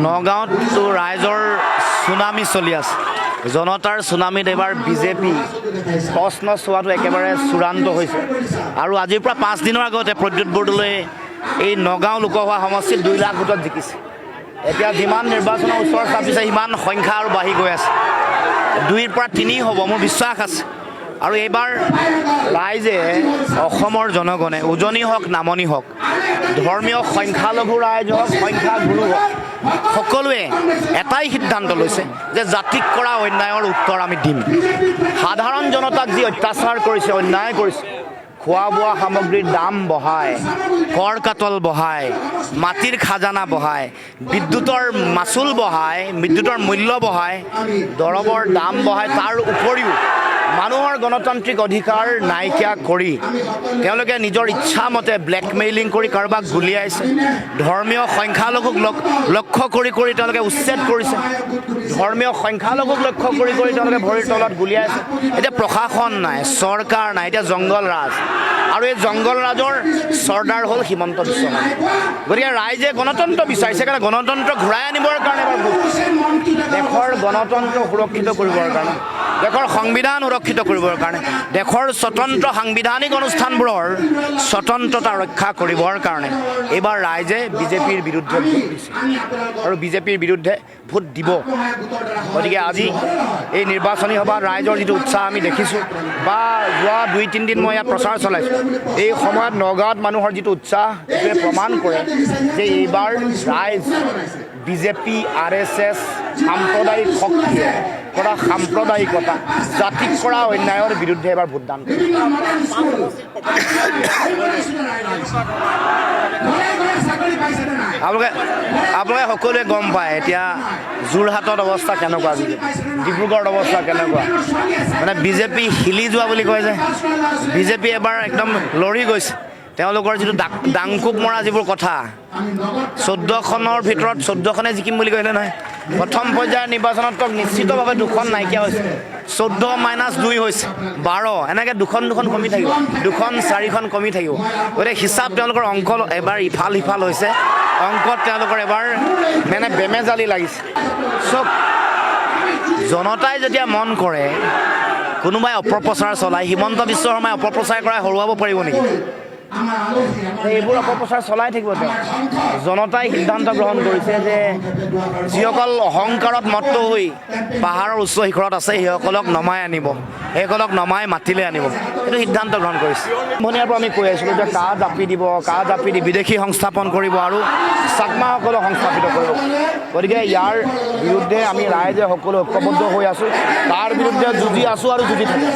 নগাঁৱততো ৰাইজৰ চুনামি চলি আছে। জনতাৰ চুনামিত এইবাৰ বিজেপি প্ৰশ্ন চোৱাটো একেবাৰে চূড়ান্ত হৈছে। আৰু আজিৰ পৰা 5 দিনৰ আগতে প্ৰদ্যুৎ বৰদলৈ এই নগাঁও লোকসভা সমষ্টিত 2 লাখ ভোটত জিকিছে। এতিয়া যিমান নিৰ্বাচনৰ ওচৰ চাপিছে, সিমান সংখ্যা আৰু বাঢ়ি গৈ আছে। 2ৰ পৰা 3 হ'ব, মোৰ বিশ্বাস আছে। আৰু এইবাৰ ৰাইজে, অসমৰ জনগণে, উজনি হওক, নামনি হওক, ধৰ্মীয় সংখ্যালঘু ৰাইজ হওক, সংখ্যাগুৰু হওক, সকলোৱে এটাই সিদ্ধান্ত লৈছে যে জাতিক কৰা অন্যায়ৰ উত্তৰ আমি দিম। সাধাৰণ জনতাক যি অত্যাচাৰ কৰিছে, অন্যায় কৰিছে, খোৱা বোৱা সামগ্ৰীৰ দাম বঢ়ায়, কৰ কাটল বঢ়ায়, মাটিৰ খাজানা বঢ়ায়, বিদ্যুতৰ মাচুল বঢ়ায়, বিদ্যুতৰ মূল্য বঢ়ায়, দৰৱৰ দাম বঢ়ায়, তাৰ উপৰিও মানুহৰ গণতান্ত্ৰিক অধিকাৰ নাইকিয়া কৰি তেওঁলোকে নিজৰ ইচ্ছামতে ব্লেকমেইলিং কৰি কাৰোবাক গুলিয়াইছে, ধৰ্মীয় সংখ্যালঘুক লক্ষ্য কৰি কৰি তেওঁলোকে উচ্ছেদ কৰিছে, ধৰ্মীয় সংখ্যালঘুক লক্ষ্য কৰি কৰি তেওঁলোকে ভৰিৰ তলত গুলিয়াইছে। এতিয়া প্ৰশাসন নাই, চৰকাৰ নাই, এতিয়া জংঘল ৰাজ। আৰু এই জংঘল ৰাজৰ চৰ্দাৰ হ'ল হিমন্ত বিশ্ব শৰ্মা। গতিকে ৰাইজে গণতন্ত্ৰ বিচাৰিছে। সেইকাৰণে গণতন্ত্ৰ ঘূৰাই আনিবৰ কাৰণে এবাৰ ভোট, দেশৰ গণতন্ত্ৰ সুৰক্ষিত কৰিবৰ কাৰণে, দেশৰ সংবিধান সুৰক্ষিত কৰিবৰ কাৰণে, দেশৰ স্বতন্ত্ৰ সাংবিধানিক অনুষ্ঠানবোৰৰ স্বতন্ত্ৰতা ৰক্ষা কৰিবৰ কাৰণে এইবাৰ ৰাইজে বিজেপিৰ বিৰুদ্ধে ভোট দিছে আৰু বিজেপিৰ বিৰুদ্ধে ভোট দিব। গতিকে আজি এই নিৰ্বাচনী সভাত ৰাইজৰ যিটো উৎসাহ আমি দেখিছোঁ বা যোৱা 2-3 দিন মই ইয়াত প্ৰচাৰ চলাইছোঁ, এই সময়ত নগাঁৱত মানুহৰ যিটো উৎসাহ, এইটোৱে প্ৰমাণ কৰে যে এইবাৰ ৰাইজ বিজেপি, আৰএছএছ, সাম্প্ৰদায়িক শক্তিয়ে কৰা সাম্প্ৰদায়িকতা, জাতিক কৰা অন্যায়ৰ বিৰুদ্ধে এবাৰ ভোটদান কৰে। আপোনালোকে সকলোৱে গম পায় এতিয়া যোৰহাটত অৱস্থা কেনেকুৱা, বিজেপি, ডিব্ৰুগড়ত অৱস্থা কেনেকুৱা। মানে বিজেপি হিলি যোৱা বুলি কয় যে, বিজেপি এবাৰ একদম লৰি গৈছে। তেওঁলোকৰ যিটো ডাংকোপ মৰা যিবোৰ কথা, 14খনৰ ভিতৰত 14খনে জিকিম বুলি কৈছিলে নহয়। প্ৰথম পৰ্যায়ৰ নিৰ্বাচনত নিশ্চিতভাৱে দুখন নাইকিয়া হৈছে। 14 মাইনাছ 2 হৈছে 12। এনেকৈ দুখন দুখন কমি থাকিব, দুখন চাৰিখন কমি থাকিব। গতিকে হিচাপ তেওঁলোকৰ অংক এবাৰ ইফাল সিফাল হৈছে। অংকত তেওঁলোকৰ এবাৰ মানে বেমেজালি লাগিছে। চব জনতাই যেতিয়া মন কৰে, কোনোবাই অপপ্ৰচাৰ চলায়, হিমন্ত বিশ্ব শৰ্মাই অপপ্ৰচাৰ কৰাই হৰুৱাব পাৰিব নেকি? এইবোৰ অপপ্ৰচাৰ চলাই থাকিব তেওঁ। জনতাই সিদ্ধান্ত গ্ৰহণ কৰিছে যে যিসকল অহংকাৰত মত্ত হৈ পাহাৰৰ উচ্চ শিখৰত আছে, সেইসকলক নমাই আনিব, সেইসকলক নমাই মাটিলৈ আনিব। সেইটো সিদ্ধান্ত গ্ৰহণ কৰিছে। আৰম্ভণিৰ পৰা আমি কৈ আছিলোঁ যে কা জাপি দিব, কা জাপি দি বিদেশী সংস্থাপন কৰিব আৰু চাকমাসকলক সংস্থাপিত কৰিব। গতিকে ইয়াৰ বিৰুদ্ধে আমি ৰাইজে সকলো ঐক্যবদ্ধ হৈ আছোঁ, তাৰ বিৰুদ্ধে যুঁজি আছোঁ আৰু যুঁজি থাকিম।